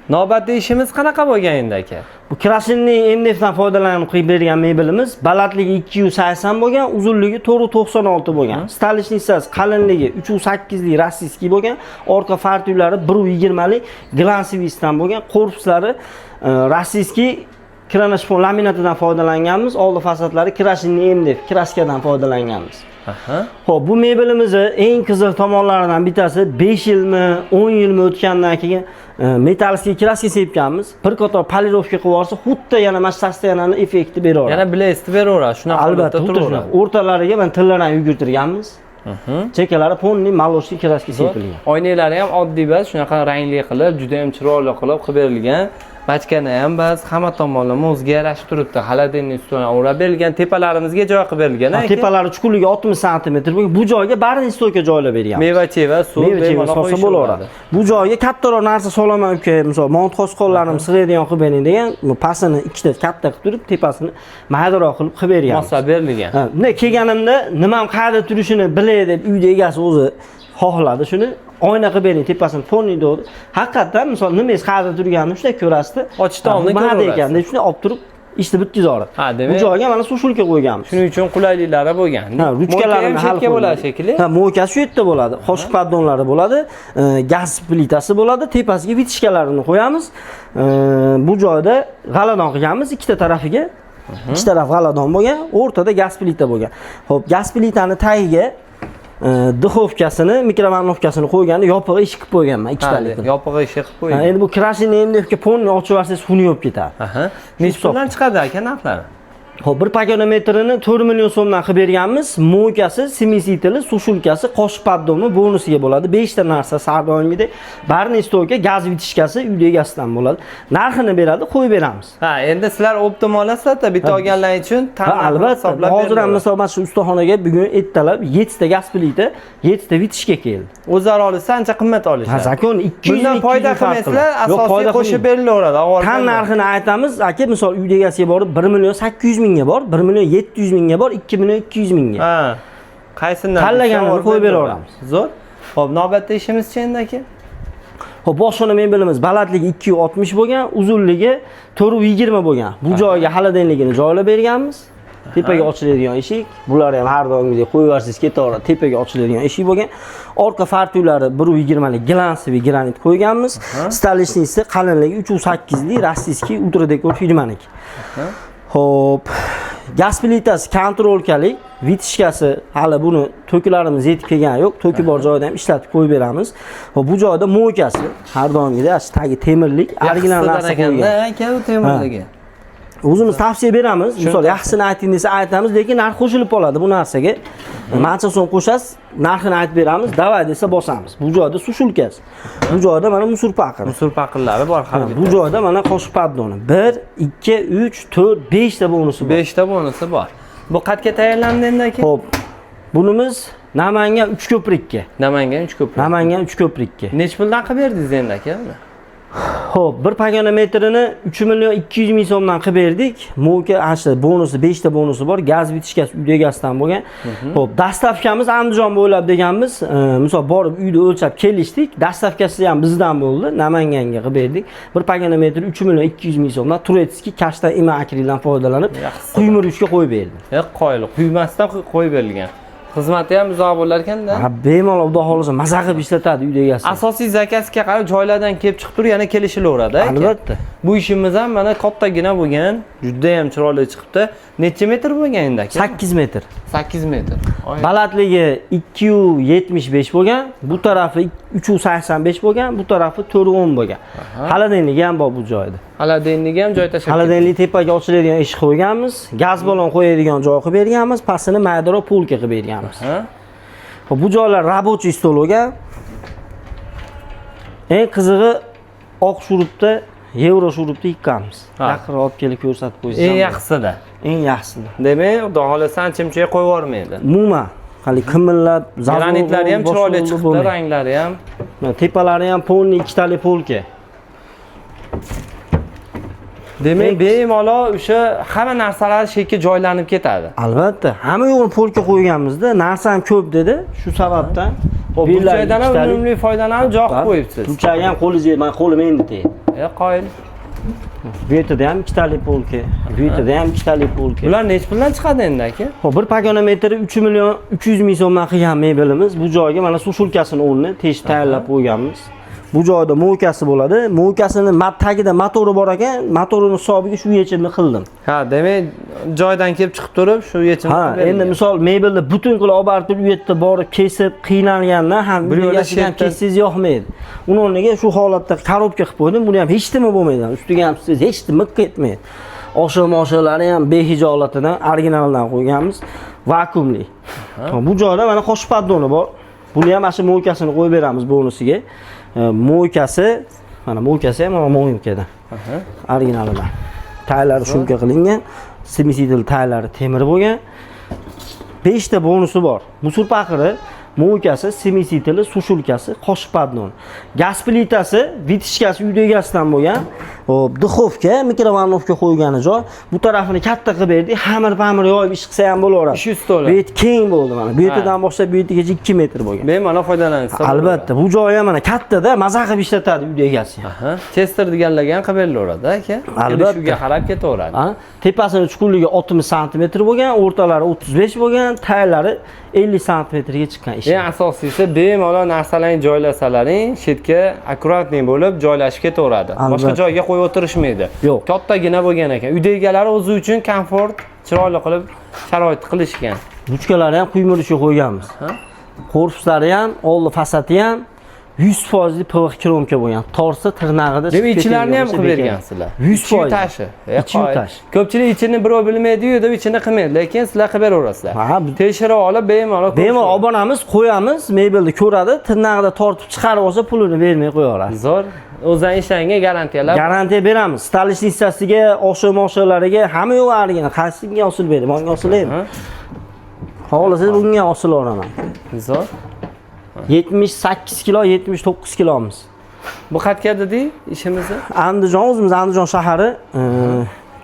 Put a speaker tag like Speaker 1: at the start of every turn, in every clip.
Speaker 1: Navbatda ishimiz qanaqa bo'lgan endi, aka?
Speaker 2: Bu крашеный МДФ dan foydalanib qilib bergan mebelimiz balandligi 280 bo'lgan, uzunligi 496 bo'lgan. Столешница si qalinligi 3.8 lik российский bo'lgan, orqa фартук lari 1.20 lik глянцевый dan bo'lgan, korpuslari российский кроншпон laminatidan foydalanganmiz, oldi fasadlari крашеный МДФ краска dan foydalanganmiz. Xo'p, bu mebelimizni eng qiziq tomonlaridan bittasi 5 yilmi, 10 yilmi o'tgandan keyin металлический краска sepganmiz. Bir qator полировка qilib yuborsa, xuddi yana mana shu состояние ni effekti beraveradi.
Speaker 1: Yana блеск ni beraveradi. Shunaqa
Speaker 2: Albatta,
Speaker 1: holatda
Speaker 2: xuddi
Speaker 1: turaveradi.
Speaker 2: shunaqa. O'rtalariga mana tillar ham yugurtirganmiz. Chekkalari полный молочный краска sepilgan.
Speaker 1: Oynaklari ham oddiy emas, shunaqa rangli qilib, juda ham chiroyli qilib berilgan. Bachkani ham bas hamma tomonlama o'ziga yarashib turibdi. Холодильник ustuni o'rab berilgan, tepalarimizga joy qilib berilgan, aka.
Speaker 2: Tepalari chuqurligi 60 sm bo'lgan. Bu joyga барный стойка joylab berganmiz.
Speaker 1: Meva-cheva, suv
Speaker 2: Meva-cheva
Speaker 1: bemalol
Speaker 2: solsa
Speaker 1: qo'yishaveradi.
Speaker 2: bo'laveradi. Bu joyga kattaroq narsa solaman uka, misol mont qosqonlarim sig'adigan qilib bering degan, bu pastini ikkita katta qilib turib, tepasini maydaroq qilib berganmiz.
Speaker 1: Moslab berilgan.
Speaker 2: Ha, bunday kelganimda nimam qayerda turishini bilay deb uyda egasi o'zi xohladi shuni. Oyna qilib bering, tepasini полный dedi. Haqiqatdan misol nimangiz qayerda turganini shunday ko'rasizda.
Speaker 1: Ochdan
Speaker 2: Ha, bu
Speaker 1: oldin
Speaker 2: mana
Speaker 1: ko'raverasiz.
Speaker 2: ekan deb shunday olib turib ishni bitkazoradi.
Speaker 1: Ha, demak-
Speaker 2: Bu joyga mana сушилка qo'yganmiz.
Speaker 1: Shuning uchun qulayliklari bo'lgan.
Speaker 2: Ha, ruchkalarini
Speaker 1: Мойка ham
Speaker 2: hal
Speaker 1: chetga bo'ladi shekilli.
Speaker 2: Ha, мойка si shu yerda bo'ladi. Qoshiq поддон lari bo'ladi, gaz plitasi bo'ladi, tepasiga вытяжка larini qo'yamiz. Bu joyda g'aladon qilganmiz ikkita tarafiga. Ikki taraf g'aladon bo'lgan, o'rtada gaz plita bo'lgan. Xo'p, gaz plitani tagiga духовка sini, микроволновка sini qo'yganda yopiq eshik qilib qo'yganman ikkitalik qilib.
Speaker 1: Yopiq eshik qilib
Speaker 2: Ha,
Speaker 1: qo'ygan.
Speaker 2: endi bu крашеный МДФ ga полный ochib yuborsangiz xunuk bo'lib ketadi.
Speaker 1: Nechi puldan chiqadi, aka, narxlari?
Speaker 2: Xo'p, bir pogona 4 million so'mdan qilib berganmiz. Мойка si, смеситель i, сушилка si, qoshiq поддон i bonusiga bo'ladi. 5 ta narsa har doimgidek. Барный стойка, gaz вытяжка si uyda egasidan bo'ladi. Narxini beradi, qo'yib beramiz.
Speaker 1: Ha, endi sizlar оптом olasizlar-da, bitta olganlar uchun
Speaker 2: Ha,
Speaker 1: tan
Speaker 2: albatta.
Speaker 1: hisoblab
Speaker 2: Hozir ham
Speaker 1: beriladi.
Speaker 2: misol mana shu ustaxonaga bugun ertalab 7 ta gaz plita, 7 ta вытяжка keldi.
Speaker 1: O'zlari olsa ancha qimmat olishadi.
Speaker 2: Ha, закон 200
Speaker 1: Bundan foyda qilmaysizlar, asosiy qo'shib berilaveradi. Avval
Speaker 2: Tan narxini aytamiz, aka, misol uyda egasiga borib 1 million 800 mingga bor, 1 million 700 mingga bor, 2 million 200 mingga.
Speaker 1: Ha. Qaysidan
Speaker 2: Tanlaganini
Speaker 1: desa,
Speaker 2: qo'yib beraveramiz.
Speaker 1: Zo'r. Xo'p, navbatda ishimizchi endi, aka?
Speaker 2: Xo'p, boshxona mebelimiz balandligi 260 bo'lgan, uzunligi 420 bo'lgan. Bu joyga холодильник ini joylab berganmiz. Tepaga ochiladigan eshik, bular ham har doimgidek qo'yib yuborsangiz ketaveradi, tepaga ochiladigan eshik bo'lgan. Orqa фартук lari 1.20 lik глянцевый granit qo'yganmiz. Столешница qalinligi 3.8 lik российский Ultra Dekor firmaniki. Xo'p, gaz plitasi контролька lik, вытяжка si hali buni to'kilarimiz yetib kelgani yo'q. To'ki bor joyda ham ishlatib qo'yib beramiz. Xo'p, bu joyda мойка si har doimgidek shu tagi temirlik, original narsa
Speaker 1: ekanda,
Speaker 2: qo'ygan.
Speaker 1: Aka, bu temirligi.
Speaker 2: O'zimiz tavsiya beramiz. Misol yaxshisini ayting desa aytamiz, lekin narx qo'shilib qoladi bu narsaga. Mancha so'm qo'shasiz, narxini aytib beramiz, давай desa bosamiz. Bu joyda сушилка si. Bu joyda mana мусор paqiri.
Speaker 1: Мусор paqirlari bor har
Speaker 2: Bu joyda mana qoshiq поддон i. 1, 2, 3, 4, 5 ta bonusi bor.
Speaker 1: 5 ta bonusi bor. Bu qatga tayyorlandi endi, aka?
Speaker 2: Xo'p, bunimiz Namangan 3 ko'prikka.
Speaker 1: Namangan 3 ko'prik.
Speaker 2: Namangan 3 ko'prikka.
Speaker 1: Nechi puldan qilib berdingiz endi, aka buni?
Speaker 2: Xo'p, bir pogona metrini 3 million 200 ming so'mdan qilib berdik. Мойка ana shu bonusi, 5 ta bonusi bor. Gaz вытяжка si uyda egasidan bo'lgan. Xo'p, доставка miz Andijon bo'ylab deganmiz. Misol borib uyda o'lchab kelishdik. Доставка si ham bizdan bo'ldi. Namanganga qilib berdik. Bir pogona metr 3 million 200 ming so'mdan турецкий kashtan ima akrildan foydalanib,
Speaker 1: Yaxshisi.
Speaker 2: quyma ruchka qo'yib berdim.
Speaker 1: Yo'q, qoyil, quymasdan qo'yib berilgan. Xizmati ham uzoq bo'lar ekanda.
Speaker 2: Ha, bemalol, xudo xohlasa maza qilib ishlatadi uyda egasi.
Speaker 1: Asosiy заказ ga qarab joylardan kelib chiqib turib yana kelishilaveradi, aka.
Speaker 2: Albatta.
Speaker 1: Bu ishimiz ham mana kattagina bo'lgan, juda ham chiroyli chiqibdi. Necha metr bo'lgan endi, aka?
Speaker 2: 8 metr.
Speaker 1: 8 metr. Oy.
Speaker 2: Balandligi 275 bo'lgan, bu tarafi 385 bo'lgan, bu tarafi 410 bo'lgan. Холодильник i ham bor bu joyda.
Speaker 1: Холодильник i ham joy tashlab.
Speaker 2: Холодильник tepaga ochiladigan eshik qo'yganmiz, gaz balon qo'yadigan joy qilib berganmiz, pastini maydaroq полка qilib berganmiz.
Speaker 1: Ha?
Speaker 2: Xo'p, bu joylar рабочий stol bo'lgan. Eng qizig'i oq шуруп da, yevro шуруп da yiqqanmiz.
Speaker 1: Ha.
Speaker 2: Yaqinroq olib kelib ko'rsatib qo'ysangiz.
Speaker 1: Eng yaxshisida.
Speaker 2: Eng yaxshisida.
Speaker 1: Demak, xudo xohlasa ancha-muncha qo'yib yubormaydi.
Speaker 2: Umuman hali qimillab,
Speaker 1: Granitlari ham chiroyli chiqibdi,
Speaker 2: bo'lmaydi.
Speaker 1: Ranglari ham.
Speaker 2: Mana tepalari ham полный ikkitali полка.
Speaker 1: Demak, bemalol o'sha hamma narsalar shu yerga joylanib ketadi.
Speaker 2: Albatta, hamma yo'g'ini polka qo'yganmizda, narsam ko'p dedi. Shu sababdan
Speaker 1: Xo'p,
Speaker 2: bu yerlarga
Speaker 1: burchakdan ham
Speaker 2: ikkitalik-
Speaker 1: unumli foydalanib joy qilib qo'yibsiz.
Speaker 2: Burchagi ham qo'lingizga, mana qo'lim endi tegdi.
Speaker 1: Qoyil.
Speaker 2: Bu yerda ham ikkitalik polka, bu yerda ham ikkitalik polka.
Speaker 1: Bular nechi puldan chiqadi endi aka?
Speaker 2: Xo'p, bir pagonometri 3 million 300 ming so'mdan qilgan mebelimiz. Bu joyga mana sushulkasini o'rnini teshib tayyorlab qo'yganmiz. Bu joyda mo'kasi bo'ladi. Mo'kasini tagida motori bor ekan, motorini hisobiga shu yechimni qildim.
Speaker 1: Ha, demak, joydan kelib chiqib turib shu yechimni
Speaker 2: Ha,
Speaker 1: qilib berilgan.
Speaker 2: endi misol mebelni butun qilib olib borib turib u yerda borib kesib qiynalgandan ham
Speaker 1: Bir yo'la
Speaker 2: egasiga ham
Speaker 1: shu yerda-
Speaker 2: kessangiz yoqmaydi. Uni o'rniga shu holatda korobka qilib qo'ydim. Buni ham hech nima bo'lmaydi. Ustiga ham siz hech nima ketmaydi. Oshiq moshiqlari ham behijolatidan originaldan qo'yganmiz. Vakuumli. Bu joyda mana qo'shib paddoni bor. Buni ham mana shu mo'kasini qo'yib beramiz bonusiga. Mo'kasi, mana mo'kasi ham mana mo'yimkadan. Originalidan. Taylari shumka qilingan, смеситель taylari temir bo'lgan. 5 ta bonusi bor. Musor paqiri, mo'kasi, смеситель i, sushulkasi, qoshiq поддон. Gaz plitasi, вытяжка si uyda egasidan bo'lgan. Xo'p, duxovka, mikrovolnovka qo'ygani joy. Bu tarafini katta qilib berdik. Xamir-pamir yoyib ish qilsa ham bo'laveradi.
Speaker 1: Ish stoli.
Speaker 2: Bu yer keng bo'ldi mana. Bu yerdan boshlab bu yergacha 2 metr bo'lgan.
Speaker 1: Bemalol foydalansa bo'ladi.
Speaker 2: Albatta, bu joyi ham mana kattada maza qilib ishlatadi uyda egasi.
Speaker 1: Aha. Chester deganlarga ham qilib berilaveradi aka.
Speaker 2: Albatta.
Speaker 1: Kelishuvga qarab ketaveradi.
Speaker 2: Ha? Tepasini chuqurligi 60 sm bo'lgan, o'rtalari 35 bo'lgan, taylari 50 santimetrga chiqqan ish.
Speaker 1: Eng asosiysi bemalol narsalarni joylasalaring, shetga akkuratniy bo'lib joylashib ketaveradi. Boshqa
Speaker 2: Albatta.
Speaker 1: joyga qo'yib o'tirishmaydi.
Speaker 2: Yo'q.
Speaker 1: Kattagina bo'lgan ekan. Uyda egalari o'zi uchun komfort, chiroyli qilib sharoit qilishgan.
Speaker 2: Ruchkalarni ham quyma ruchka qo'yganmiz.
Speaker 1: Ha?
Speaker 2: Korpuslari ham, oldi fasadi ham 100% PVC kromka bo'lgan. Torsa tirnog'ida
Speaker 1: Demak,
Speaker 2: chiqib
Speaker 1: ichilarini ham
Speaker 2: ketadigan
Speaker 1: qilib
Speaker 2: bo'lsa
Speaker 1: bergansizlar.
Speaker 2: 100%.
Speaker 1: Ichi tashi.
Speaker 2: Ichi
Speaker 1: Qoyil.
Speaker 2: tash.
Speaker 1: Ko'pchilik ichini birov bilmaydi-yu, deb ichini qilmaydi, lekin sizlar qilib beraverasizlar.
Speaker 2: Ha,
Speaker 1: Tekshirib olib bemalol
Speaker 2: bemalol
Speaker 1: ko'rishadi.
Speaker 2: olib boramiz, qo'yamiz, mebelni ko'radi, tirnog'ida tortib chiqarib olsa pulini bermay qo'yaveradi.
Speaker 1: Zo'r. O'zdan ishlangan garantiyalar.
Speaker 2: Garantiya beramiz. Stolishninsasiga, oshiq-moshiqlariga hamma yo'q arigini. Qaysiga osilib berdi? Bunga osilaymi?
Speaker 1: Ha?
Speaker 2: Xohlasangiz bunga osilaveraman.
Speaker 1: Zo'r.
Speaker 2: 78 kilo, 79 kilomiz.
Speaker 1: Bu qayerga dedik ishimizni?
Speaker 2: Andijon, o'zimiz Andijon shahari,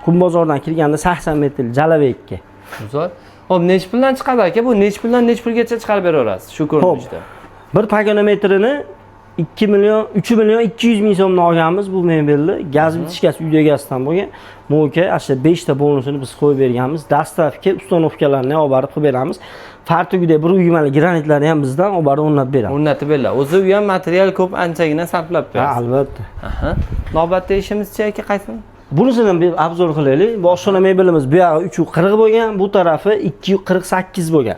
Speaker 2: Qumbozordan kirganda 80 metr Jalabekka.
Speaker 1: Zo'r. Xo'p, nechi puldan chiqadi aka? Bu nechi puldan nechi pulgacha chiqarib beraverasiz shu ko'rinishda?
Speaker 2: Bir pagonometrini 2 million, 3 million 200 ming so'mdan olganmiz bu mebelni. Gaz bitishkasi uyda egasidan bo'lgan. Mo'ka, ana shu 5 ta bonusini biz qo'yib berganmiz. Dastavka, ustanovkalarni olib borib qilib beramiz. Fartugida bir uyumali granitlarni ham bizdan olib borib o'rnatib beramiz.
Speaker 1: O'rnatib beriladi. O'zi u ham material ko'p anchagina sarflab
Speaker 2: Ha,
Speaker 1: berasiz.
Speaker 2: albatta.
Speaker 1: Aha. Navbatda ishimizchi aka qaysi?
Speaker 2: Bunisini bir obzor qilaylik. Bu oshxona mebelimiz bu yog'i 340 bo'lgan, bu tarafi 248 bo'lgan.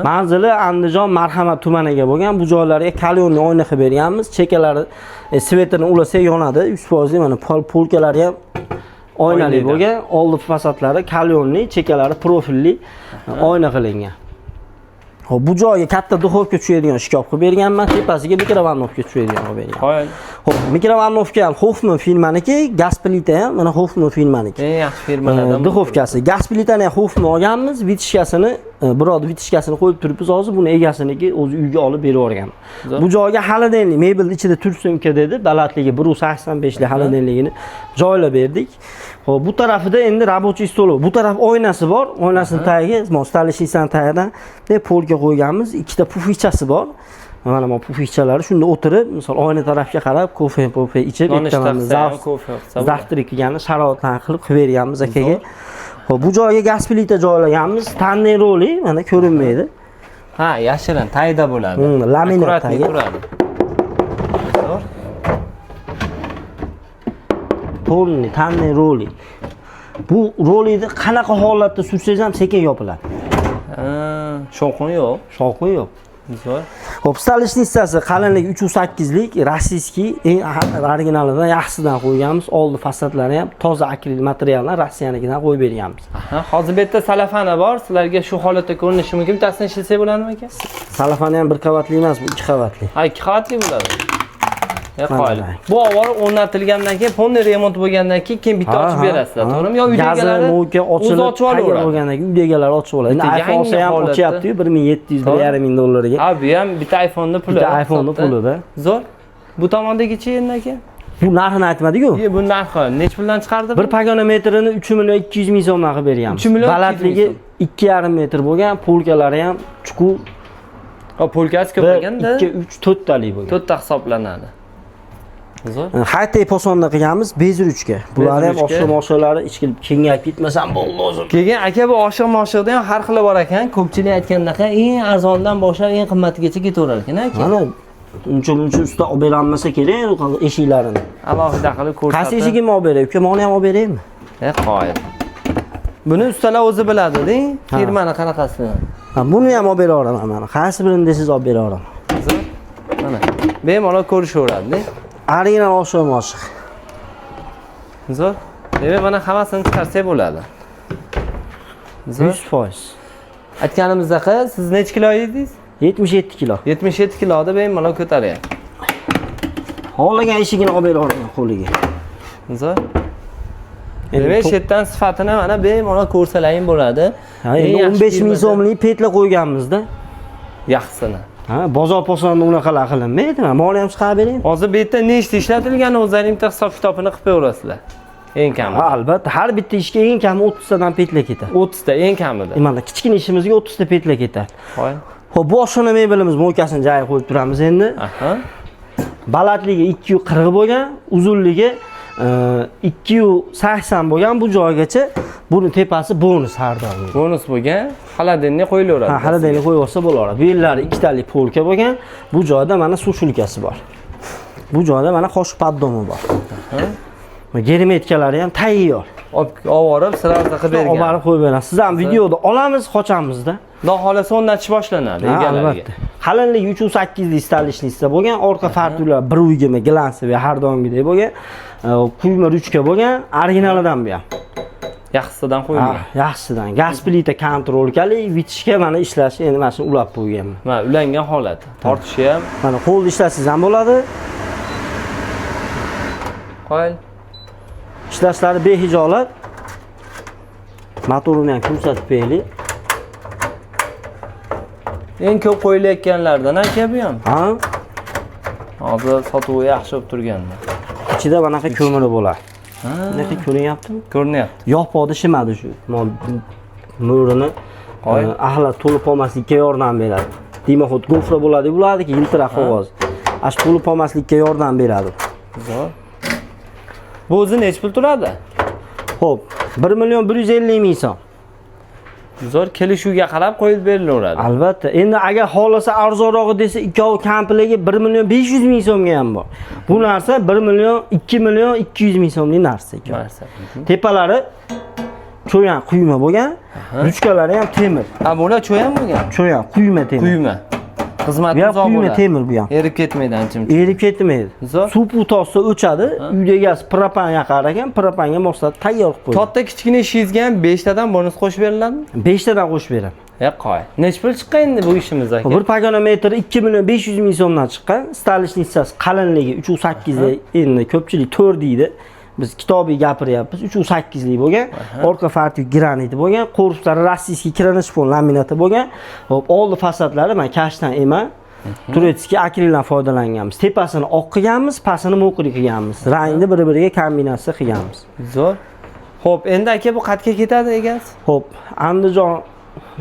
Speaker 2: Manzili Andijon Marhamat tumaniga bo'lgan. Bu joylarga kalyonli oyna qilib berganmiz. Chekalari svetini ulasak yonadi. 100% mana polkalari ham oynali
Speaker 1: Oynali.
Speaker 2: bo'lgan. Oldi fasadlari kalyonli, chekalari profilli oyna qilingan. Xo'p, bu joyga katta duxovka tushadigan shkaf qilib berganman, tepasiga mikrovolnovka tushadigan qilib berganman.
Speaker 1: Qoyil.
Speaker 2: Xo'p, mikrovolnovka ham Hoffman firmaniki, gaz plita ham mana Hoffman firmaniki.
Speaker 1: Eng yaxshi firmalardan.
Speaker 2: Duxovkasi, gaz plitani ham Hoffman olganmiz, vitishkasini, birovni vitishkasini qo'yib turibmiz hozir, buni egasiniki o'zi uyga olib berib yuborgan.
Speaker 1: Zo'r.
Speaker 2: Bu joyga холодильник, mebel ichida tursin uka dedi, balandligi 1.85 lik холодильник ini joylab berdik. Xo'p, bu tarafida endi рабочий stol. Bu taraf oynasi bor, oynasini tagiga, mana stolishninsani tagidan deb polka qo'yganmiz, ikkita pufikchasi bor. Mana bu pufikchalari shunda o'tirib, misol oyna tarafga qarab kofe, kofe ichib,
Speaker 1: Nonushta
Speaker 2: ertaman
Speaker 1: qilsa ham, kofe qilsa bo'ladi.
Speaker 2: завтрак qilgani sharoitlarni qilib qilib berganmiz akaga. Xo'p, bu joyga gaz plita joylaganmiz. Tanning roli mana ko'rinmaydi.
Speaker 1: Ha, yashirin, tagida bo'ladi.
Speaker 2: Laminat
Speaker 1: Akkuratniy
Speaker 2: tagi.
Speaker 1: turadi. Zo'r.
Speaker 2: Polni tanning roli. Bu rolikni qanaqa holatda sursangiz ham sekin yopiladi.
Speaker 1: Ha, shovqin yo'q.
Speaker 2: Shovqin yo'q.
Speaker 1: Zo'r.
Speaker 2: Xo'p, stolishninsasi qalinligi 3.8 lik, rossiyskiy, eng originalidan, yaxshisidan qo'yganmiz. Oldi fasadlari ham toza akril materialdan Rossiyanikidan qo'yib berganmiz.
Speaker 1: Aha, hozir bu yerda salafani bor. Sizlarga shu holatda ko'rinishi mumkin. Bittasini ishlatsak bo'ladimi aka?
Speaker 2: Salafani ham bir qavatli emas, bu ikki qavatli.
Speaker 1: Ha, ikki qavatli bo'ladi.
Speaker 2: Mana
Speaker 1: Qoyil.
Speaker 2: qarang.
Speaker 1: Bu avval o'rnatilgandan keyin, полный remont bo'lgandan keyin bitta ochib berasizlar, to'g'rimi? Yo uyda
Speaker 2: Gazi,
Speaker 1: egalari
Speaker 2: mo'ka
Speaker 1: o'zi
Speaker 2: ochilib,
Speaker 1: ochib
Speaker 2: tayyor
Speaker 1: olaveradi.
Speaker 2: bo'lgandan keyin uyda egalari ochib oladi. Endi
Speaker 1: Bitta
Speaker 2: iPhone
Speaker 1: yangi
Speaker 2: olsa ham
Speaker 1: holatda.
Speaker 2: ochyapti-yu 1700,
Speaker 1: To'g'ri.
Speaker 2: 1,5 ming dollarga.
Speaker 1: Ha, bu ham bitta iPhone'ni puli.
Speaker 2: Bitta iPhone'ni
Speaker 1: hisobda.
Speaker 2: pulida.
Speaker 1: Zo'r. Bu tomondagichi endi aka?
Speaker 2: Bu narxini aytmadik-ku.
Speaker 1: Bu narxi nechi puldan chiqardi?
Speaker 2: Bir pogona metrini 3 million 200 ming so'mdan qilib berganmiz.
Speaker 1: 3 million 200 ming
Speaker 2: Balandligi 2,5 metr bo'lgan, polkalari ham chuqur.
Speaker 1: O, polkasi ko'p
Speaker 2: 1,
Speaker 1: ekanda.
Speaker 2: 2, 3, 4 talik bo'lgan.
Speaker 1: To'rtta hisoblanadi. Zo'r.
Speaker 2: High-tech posonda qilganmiz, bez ruchka. Bular ham
Speaker 1: ruchka.
Speaker 2: oshiq moshiqlari ichki kengayib ketmasam bo'ldi o'zim.
Speaker 1: Keyin aka, bu oshiq moshiqda ham har xili bor ekan. Ko'pchilik aytgandaqa eng arzondan boshlab eng qimmatigacha ketaverar ekan aka.
Speaker 2: Mana uncha buncha usta olib berolmasa kerak eshiklarini.
Speaker 1: Alohida qilib ko'rsatib.
Speaker 2: Qaysi eshigimni olib beray? Uka, moni ham olib beraymi?
Speaker 1: Qoyil. Buni ustalar o'zi biladi-da, firmani qanaqasini.
Speaker 2: Ha, buni ham olib bera olaman mana. Qaysi birini desangiz olib bera olaman.
Speaker 1: Zo'r. Mana. Bemalol ko'rishaveradi.
Speaker 2: Original oshiq moshiq.
Speaker 1: Zo'r. Demak, mana hammasini chiqarsak bo'ladi. Zo'r.
Speaker 2: 100%.
Speaker 1: Aytganimizdaqa, siz necha kilo yedingiz?
Speaker 2: 77 kilo.
Speaker 1: 77 kiloda bemalol ko'taryapti.
Speaker 2: Xohlagan eshigini olib bera olaman qo'liga.
Speaker 1: Zo'r. Demak, shu yerdan sifatini mana bemalol ko'rsalaring bo'ladi.
Speaker 2: Ha, endi
Speaker 1: Eng yaxshi
Speaker 2: 15 ming
Speaker 1: firmada
Speaker 2: so'mlik petla qo'yganmizda.
Speaker 1: Yaxshisini.
Speaker 2: Ha, bozor posonda unaqalar qilinmaydi. Mana moli ham chiqarib beraymi?
Speaker 1: Hozir bu yerda nechta ishlatilgan, o'zlaring bitta hisob kitobini qilib qo'yaverasizlar. Eng kami.
Speaker 2: Ha, albatta, har bitta ishga eng kami 30 tadan petla ketadi.
Speaker 1: 30 ta eng kamida.
Speaker 2: Mana kichkina ishimizga 30 ta petla ketadi.
Speaker 1: Qo'y.
Speaker 2: Xo'p, bu oshxona mebelimiz mo'ykasini joyiga qo'yib turamiz endi. Balandligi 240 bo'lgan, uzunligi 280 bo'lgan, bu joygacha buni tepasi bonus har doim.
Speaker 1: Bonus bo'lgan, холодильник qo'yilaveradi.
Speaker 2: Ha, холодильник qo'yib olsa bo'laveradi. Bu yerlari ikkitalik polka bo'lgan. Bu joyda mana сушилка si bor. Bu joyda mana qoshiq поддон i bor. Germetkalari ham tayyor.
Speaker 1: Olib borib сразу qilib bergan.
Speaker 2: Olib borib qo'yib beramiz. Siz ham videoda olamiz, qochamizda.
Speaker 1: Xudo xohlasa o'rnatish boshlanadi
Speaker 2: Ha,
Speaker 1: egalariga.
Speaker 2: albatta. Qalinligi 308 lik столешница bo'lgan, orqa fartular 1.20 глянцевый har doimgidek bo'lgan. Quyma ruchka bo'lgan, originalidan bu ham.
Speaker 1: Yaxshisidan qo'yilgan.
Speaker 2: Ha, yaxshisidan. Gaz plita контролька li, вытяжка mana ishlashi endi mana shuni ulab qo'yganman.
Speaker 1: Mana ulangan holati. Tortishi ham
Speaker 2: Mana qo'lda ishlasangiz ham bo'ladi.
Speaker 1: qoyil.
Speaker 2: Ishlashlari behijolat. Motorini ham ko'rsatib beraylik.
Speaker 1: Eng ko'p qo'yilayotganlardan aka bu ham.
Speaker 2: Ha,
Speaker 1: Hozir sotuvi yaxshi bo'lib turganda.
Speaker 2: Ichida bunaqa ko'miri bo'ladi. Bunaqa ko'rinyaptimi?
Speaker 1: Ko'rinyapti.
Speaker 2: Yopodi shimadi shu. Mo'rini
Speaker 1: Qo'y.
Speaker 2: Axlat to'lib qolmaslikka yordam beradi. Дымоход gofra bo'ladi, bulardiki yiltiroq qog'oz. Ash to'lib qolmaslikka yordam beradi.
Speaker 1: Zo'r. Bu o'zi nechi pul turadi?
Speaker 2: Xo'p, 1 million 150 ming so'm.
Speaker 1: Zo'r, kelishuvga qarab qo'yib berilaveradi.
Speaker 2: Albatta. Endi agar xohlasa arzonrog'i desa, ikkovi komplekti 1 million 500 ming so'mga ham bor. Bu narsa 1 million, 2 million 200 ming so'mlik narsa ekan.
Speaker 1: Narsa.
Speaker 2: Tepalari cho'yan quyma bo'lgan, ruchkalari ham temir.
Speaker 1: Ha, bular cho'yan bo'lgan.
Speaker 2: Cho'yan quyma temir.
Speaker 1: Quyma. Xizmati
Speaker 2: Bu ham
Speaker 1: uzoq
Speaker 2: quyma
Speaker 1: bo'ladi.
Speaker 2: temir bu ham.
Speaker 1: Erib ketmaydi ancha-muncha.
Speaker 2: Erib ketmaydi.
Speaker 1: Zo'r.
Speaker 2: Suv puv toshsa o'chadi. Uyda egasi propan yoqar ekan, propanga moslatib tayyor qilib qo'yadi.
Speaker 1: Katta kichkina ishingizga ham 5 tadan bonus qo'shib beriladimi?
Speaker 2: 5 tadan qo'shib beraman.
Speaker 1: E, qo'y. Nechi pul chiqqan endi bu ishimiz aka?
Speaker 2: Bir pogonometr 2 million 500 ming so'mdan chiqqan. Столешница si qalinligi 3.8 lik, endi ko'pchilik 4 deydi. Biz kitobiy gapiryapmiz. 3.8 lik bo'lgan. Orqa fartuk graniti bo'lgan, korpuslari российский кроншпон laminati bo'lgan. Hop, oldi fasadlari mana kashtan emas. Турецкий akrildan foydalanganmiz. Tepasini oq qilganmiz, pastini мокрый qilganmiz. Rangni bir-biriga kombinatsiya qilganmiz.
Speaker 1: Zo'r. Xo'p, endi aka, bu qayerga ketadi egasi?
Speaker 2: Xo'p, Andijon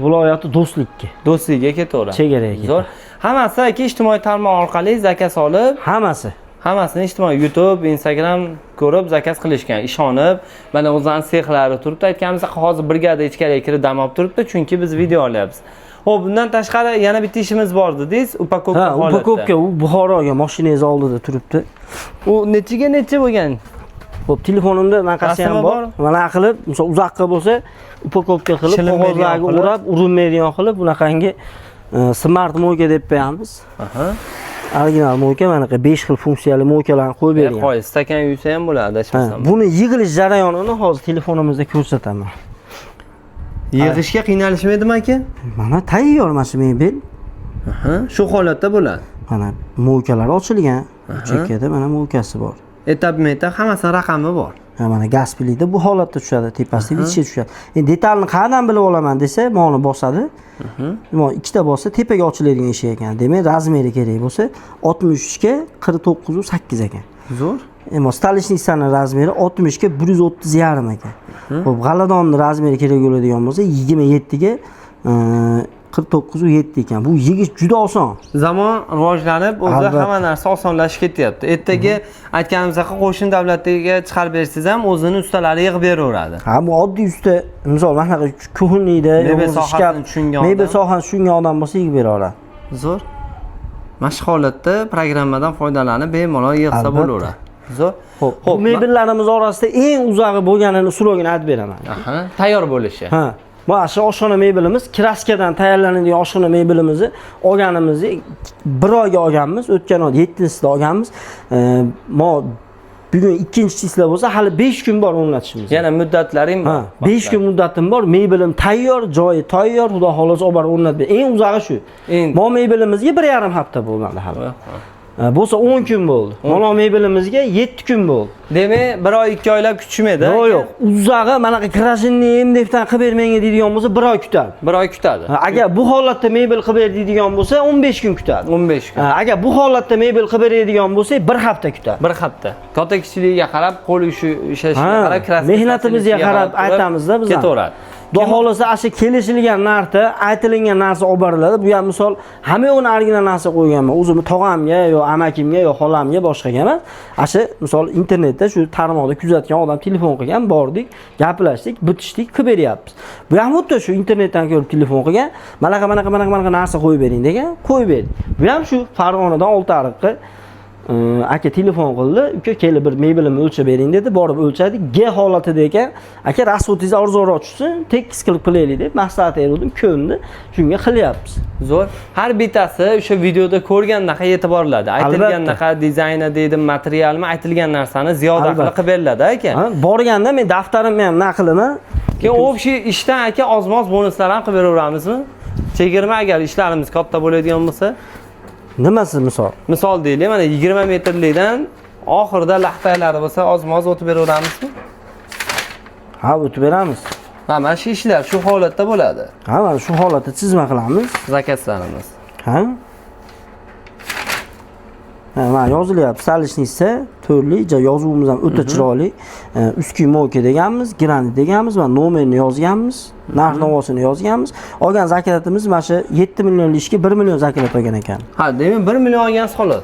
Speaker 2: viloyati Do'stlikka.
Speaker 1: Do'stlikka ketaveradi.
Speaker 2: Chegaraga ketadi.
Speaker 1: Zo'r. Hammasi aka ijtimoiy tarmoq orqali заказ olib,
Speaker 2: Hammasi.
Speaker 1: Hammasini ijtimoiy YouTube, Instagram ko'rib заказ qilishgan, ishonib, mana o'zlarini sexlari turibdi. Aytganimizda, hozir brigada ichkariga kirib dam olib turibdi, chunki biz video olyapmiz. Xo'p, bundan tashqari yana bitta ishimiz bor dedingiz, упаковка
Speaker 2: Ha,
Speaker 1: holatda.
Speaker 2: упаковка u Buxoroga mashinangiz oldida turibdi.
Speaker 1: U nechiga necha bo'lgan?
Speaker 2: Xo'p, telefonimda anaqasi ham
Speaker 1: Rasmi
Speaker 2: bor.
Speaker 1: bor?
Speaker 2: Mana qilib, misol uzoqqa bo'lsa, упаковка qilib,
Speaker 1: Shilinmaydigan
Speaker 2: qog'ozlarga
Speaker 1: qilib.
Speaker 2: O'rab, urinmaydigan qilib, bunaqangi smart мойка deb qo'yamiz. Original мойка, manaqa 5 xil funksiyali мойка larni qo'yib bergan.
Speaker 1: Qo'y, stakan yuvsa ham bo'ladi,
Speaker 2: Ha,
Speaker 1: adashmasam.
Speaker 2: buni yig'ilish jarayonini hozir telefonimizda ko'rsataman.
Speaker 1: Yig'ishga qiynalishmaydimi aka?
Speaker 2: Mana tayyor mana shu mebel.
Speaker 1: Shu holatda bo'ladi.
Speaker 2: Mana мойка lar ochilgan. Chekkada mana мойка si bor.
Speaker 1: Etap-metap hammasini raqami bor.
Speaker 2: Ha, mana gaz plita bu holatda tushadi, tepasida ichga tushadi. Endi detalni qayerdan bilib olaman desa, mana bosadi. Mana ikkita bossa tepaga ochiladigan eshik ekan. Demak, размер i kerak bo'lsa 63 ga 49 8 ekan.
Speaker 1: Zo'r.
Speaker 2: Emma столешница ni размер i 60 ga 130,5 ekan. Xo'p, g'aladonni размер i kerak bo'ladigan bo'lsa 27 ga 49,7 ekan. Bu yig'ish juda oson.
Speaker 1: Zamon rivojlanib, o'zi hamma narsa osonlashib ketyapti. Ertaga aytganimizdek qo'shni davlatga chiqarib bersangiz ham o'zini ustalari yig'ib beraveradi.
Speaker 2: Ha, bu oddiy usta, misol mana shunaqa кухонный da
Speaker 1: Mebel sohasini tushungan odam.
Speaker 2: Mebel sohasini tushungan odam bo'lsa yig'ib bera oladi.
Speaker 1: Zo'r. Mana shu holatda programmadan foydalanib bemalol yig'sa bo'laveradi. Zo'r.
Speaker 2: Xo'p, bu mebellarimiz orasida eng uzog'i bo'lganini срок ini aytib beraman.
Speaker 1: Aha, tayyor bo'lishi.
Speaker 2: Ha. Mana shu oshxona mebelimiz краска dan tayyorlanadigan oshxona mebelimizni olganimizni bir oyga olganmiz. O'tgan oy 7-sida olganmiz. Mo bugun 2 числа bo'lsa, hali 5 kun bor o'rnatishimiz.
Speaker 1: Yana muddatlaring bor.
Speaker 2: Ha, 5 kun muddatim bor. Mebelim tayyor, joyi tayyor, xudo xohlasa olib borib o'rnatib ber. Eng uzog'i shu. Mo mebelimizga 1,5 hafta bo'lmadi hali. Bo'lsa 10 kun bo'ldi. Mana mebelimizga 7 kun bo'ldi.
Speaker 1: Demak, bir oy, 2 oylab kutishmaydi.
Speaker 2: Yo'q, yo'q. Uzog'i manaqa крашеный MDFdan qilib ber menga deydigan bo'lsa, 1 oy kutadi.
Speaker 1: Bir oy kutadi.
Speaker 2: Ha, agar bu holatda mebel qilib ber deydigan bo'lsa, 15 kun kutadi.
Speaker 1: 15 kun.
Speaker 2: Ha, agar bu holatda mebel qilib beradigan bo'lsak, bir hafta kutadi.
Speaker 1: Bir hafta. Katta kichikligiga qarab, qo'l ishi ishlashiga qarab, краска
Speaker 2: mehnatimizga qarab
Speaker 1: turib
Speaker 2: aytamiz-da biz ham.
Speaker 1: Ketaveradi.
Speaker 2: Xudo xohlasa, ana shu kelishilgan narxda aytilingan narsa olib boriladi. Bu ham misol hamma yo'g'ini original narsa qo'yganman. O'zimni tog'amga yo amakimga yo xolamga boshqaga emas. Ana shu misol internetda shu tarmoqda kuzatgan odam telefon qilgan, bordik, gaplashdik, bitishdik, qilib beryapmiz. Bu ham xuddi shu internetdan ko'rib telefon qilgan, manaqa manaqa manaqa manaqa narsa qo'yib bering degan, qo'yib berdik. Bu ham shu Farg'onadan Oltiariqqa aka telefon qildi, uka kelib bir mebelimni o'lchab bering dedi, borib o'lchadik, G holatida ekan, aka расход ingiz arzonroq tushsin, tekis qilib qilaylik deb maslahat berdim, ko'ndi, shunga qilyapmiz.
Speaker 1: Zo'r. Har bittasi o'sha videoda ko'rgandaqa yetib boriladi. Aytilgandaqa dizayni deydi, materialmi, aytilgan narsani ziyoda qilib qilib beriladi aka.
Speaker 2: Ha, borganda men daftarimni ham naqlini
Speaker 1: Keyin общий ishdan aka ozmoz bonuslar ham qilib beraveramizmi? Chegirma agar ishlarimiz katta bo'ladigan bo'lsa,
Speaker 2: Nimasi misol?
Speaker 1: Misol deylik, mana 20 metrlikdan oxirida laxtaylari bo'lsa, ozmoz o'tib beraveramizmi?
Speaker 2: Ha, o'tib beramiz.
Speaker 1: Ha, mana shu ishlar shu holatda bo'ladi.
Speaker 2: Ha, mana shu holatda chizma qilamiz.
Speaker 1: Заказ larimiz.
Speaker 2: Ha? Ha, mana yozilyapti. Столешница to'rtli, yozuvimiz ham o'ta chiroyli. Узкий мойка deganmiz, granit deganmiz va nomerini yozganmiz, narx navosini yozganmiz. Olgan заклад imiz mana shu 7 millionlik ishga 1 million заклад olgan ekan.
Speaker 1: Ha, demak 1 million olgansiz xolos.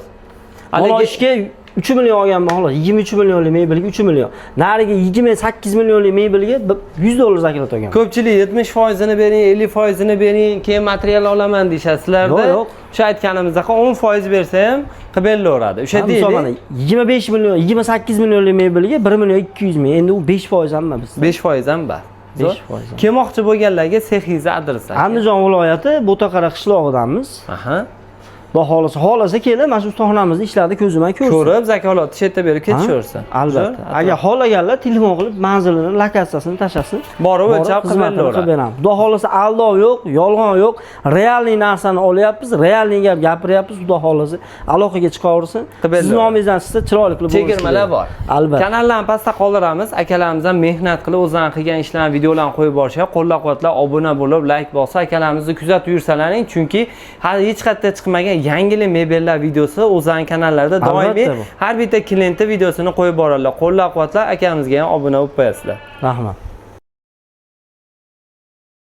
Speaker 2: Mana
Speaker 1: Haligi
Speaker 2: ishga 3 million olganman xolos. 23 millionlik mebelga 3 million. Nariga 28 millionlik mebelga 100 dollar заклад olgan.
Speaker 1: Ko'pchilik 70%ini bering, 50%ini bering, keyin material olaman deyishadi. Sizlarda
Speaker 2: Yo'q, yo'q.
Speaker 1: o'sha aytganimizdek 10% bersa ham qilib berilaveradi. O'sha
Speaker 2: Ha, misol mana
Speaker 1: deylik
Speaker 2: 25 million, 28 millionlik mebelga 1 million 200 ming. Endi u 5% ham emas.
Speaker 1: 5% ham bor. Zo'r.
Speaker 2: 5% ham.
Speaker 1: Kelmoqchi bo'lganlarga sexingizni adresi. Aka.
Speaker 2: Andijon viloyati Bo'taqara qishlog'idamiz. Xudo xohlasa, xohlasa kelib mana shu ustaxonamizni ishlarni ko'zi bilan ko'rsin.
Speaker 1: Ko'rib, zakolatni shu yerda berib ketishaversin.
Speaker 2: Albatta.
Speaker 1: Zo'r.
Speaker 2: Agar xohlaganlar telefon qilib manzilini, lokatsiyasini tashlasin.
Speaker 1: Borib o'lchab qilib
Speaker 2: xizmatini
Speaker 1: beraveradi.
Speaker 2: qilib beramiz. Xudo xohlasa aldov yo'q, yolg'on yo'q. Реальный narsani olyapmiz, реальный gap gapiryapmiz. Xudo xohlasa aloqaga chiqaversin.
Speaker 1: Qilib
Speaker 2: Siz
Speaker 1: beraveradi.
Speaker 2: nomingizdan chiqsa chiroyli qilib bo'lsin.
Speaker 1: Chegirmalar bor.
Speaker 2: Albatta.
Speaker 1: Kanallarni pastda qoldiramiz. Akalarimiz ham mehnat qilib o'zlari qilgan ishlarni videolarni qo'yib borishadi. Qo'llab-quvvatlab, obuna bo'lib, layk bosib akalarimizni kuzatib yursalaring, chunki hali hech qayerda chiqmagan yangilik mebellar videosi o'zlarining kanallarida doimiy
Speaker 2: Albatta bu.
Speaker 1: har bitta klientni videosini qo'yib boradilar. Qo'llab-quvvatlab akamizga ham obuna bo'lib qo'yasizlar.
Speaker 2: Rahmat.